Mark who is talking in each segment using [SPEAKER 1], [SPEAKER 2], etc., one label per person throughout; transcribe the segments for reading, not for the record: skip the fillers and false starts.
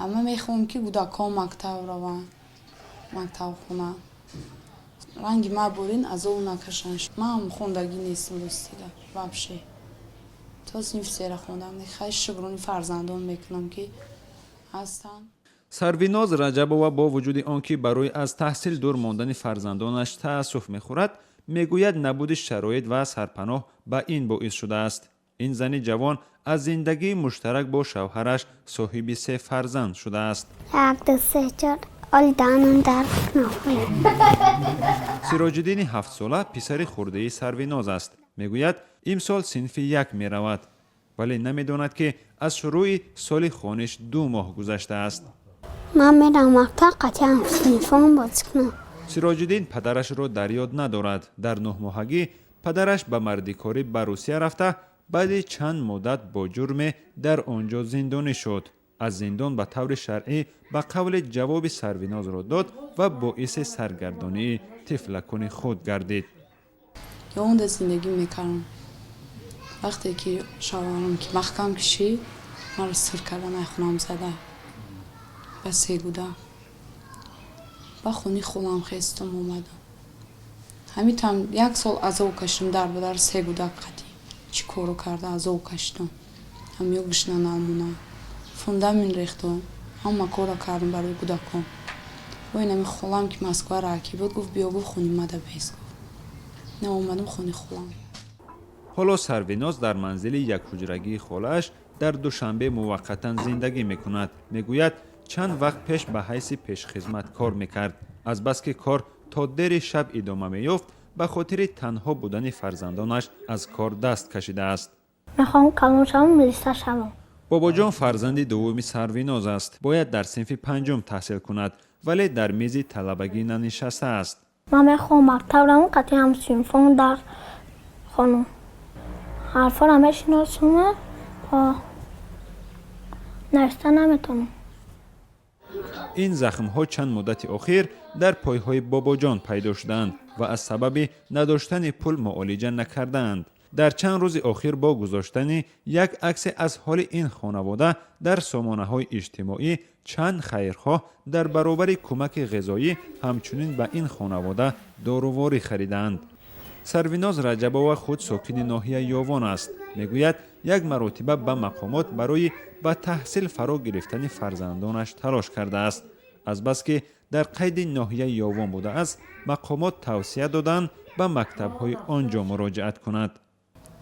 [SPEAKER 1] Ама мехоҳам, ки кӯдакҳо мактаб раванд, мактаб хонанд, ранги ма борин азоб накашанд. Ман хондагӣ нестам, ростига, вообще то синфи сера хондам. Хай, шукрони фарзандон мекунам, ки ҳастанд.
[SPEAKER 2] Сарвиноз Раҷабова бо вуҷуди он ки барои аз таҳсил дур мондани фарзандонаш таассуф мехӯрад, мегӯяд, набуди шароит ва сарпаноҳ ба ин боис шудааст. Ин зани ҷавон аз зиндагии муштарак бо шавҳараш соҳиби се фарзанд шудааст.
[SPEAKER 3] Як, ду, се, чор. Оли даҳанам дард нахӯрем.
[SPEAKER 2] Сироҷиддини 7-сола писари хурдаи Сарвиноз аст. Мегӯяд, имсол синфи як меравад, вале намедонад, ки аз шурӯъи соли хониш 2 моҳ гузаштааст.
[SPEAKER 3] Ман мерам мактаб, қатъи ҳамсинфон бозӣ кунам.
[SPEAKER 2] Сироҷиддин падарашро дар ёд надорад. Дар 9-моҳагӣ падараш ба мардикорӣ ба Русия рафта, баъди чанд муддат бо ҷурме дар он ҷо зиндонӣ шуд. Аз зиндон ба таври шаръӣ ба қавли ҷавоби Сарвинозро дод ва боиси саргардонии тифлакони худ гардид.
[SPEAKER 1] Ёнда зиндагӣ мекардам. Вақте ки шавҳарам ки маҳкам кишид, маро сир кардан, ай хонам зада ба се гуда ба хони холам хестум, омадам. Ҳамитам як сол азоб кашидам, дар ба дар, се гудак қатӣ чӣ коро карда азоб кашидам. Ҳамё гушна намонам, фундамент рехтам, ҳама корро кардам барои кӯдакон. Ой, нами холам, ки Москва раки буд, гуфт: «Биё», гуфт, «хони мада бес», гуфт. На, омадам хони холам.
[SPEAKER 2] Ҳоло Сарвиноз дар манзили якҳуҷрагии холааш дар Душанбе муваққатан зиндагӣ мекунад. Мегӯяд, чанд вақт пеш ба ҳайси пешхизмат кор мекард. Азбаски кор то дери шаб идома меёфт, ба хотири танҳо будани фарзандонаш аз кор даст кашидааст.
[SPEAKER 3] Мехоҳам калон шавам, милиса шавам.
[SPEAKER 2] Бобоҷон фарзанди дуввуми Сарвиноз аст. Бояд дар синфи панҷум таҳсил кунад, вале дар мизи талабагӣ нанишастааст.
[SPEAKER 3] Ман мехоҳам мактаб равам, қатъи ҳамсинфон дарс хонам. Ҳарфҳоро мешиносам, нависта наметавонам.
[SPEAKER 2] Ин захмҳо чанд муддати охир дар пойҳои Бобоҷон пайдо шудаанд ва аз сабаби надоштани пул муолиҷа накардаанд. Дар чанд рӯзи охир бо гузоштани як аксе аз ҳоли ин хонавода дар сомонаҳои иҷтимоӣ, чанд хайрхоҳ дар баробари кӯмаки ғизоӣ ҳамчунин ба ин хонавода доруворӣ харидаанд. Сарвиноз Раҷабова худ сокини ноҳияи Ёвон аст. Мегӯяд, як маротиба ба мақомот барои ба таҳсил фаро гирифтани фарзандонаш талош кардааст. Азбаски дар қайди ноҳияи Ёвон будааст, мақомот тавсия доданд, ба мактабҳои он ҷо муроҷиат кунад.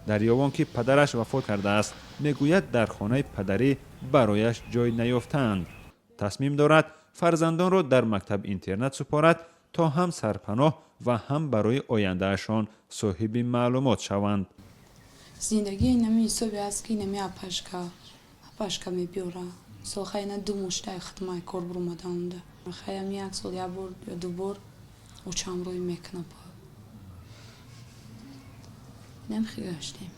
[SPEAKER 2] Дар Ёвон ки падараш вафот кардааст, мегӯяд, дар хонаи падарӣ барояш ҷой наёфтаанд. Тасмим дорад, фарзандонро дар мактаб-интернат супорад, то ҳам сарпаноҳ ва ҳам барои ояндаашон соҳиби маълумот шаванд.
[SPEAKER 1] Зиндагӣ инами ҳисобе аст, ки инами апашка мебиёра. Мисол, хай, ина ду моштай хидмай кор буромадаонда. Хай, ами як сол як бор ё ду бор очам рӯй мекуна. Инам хи гаштем.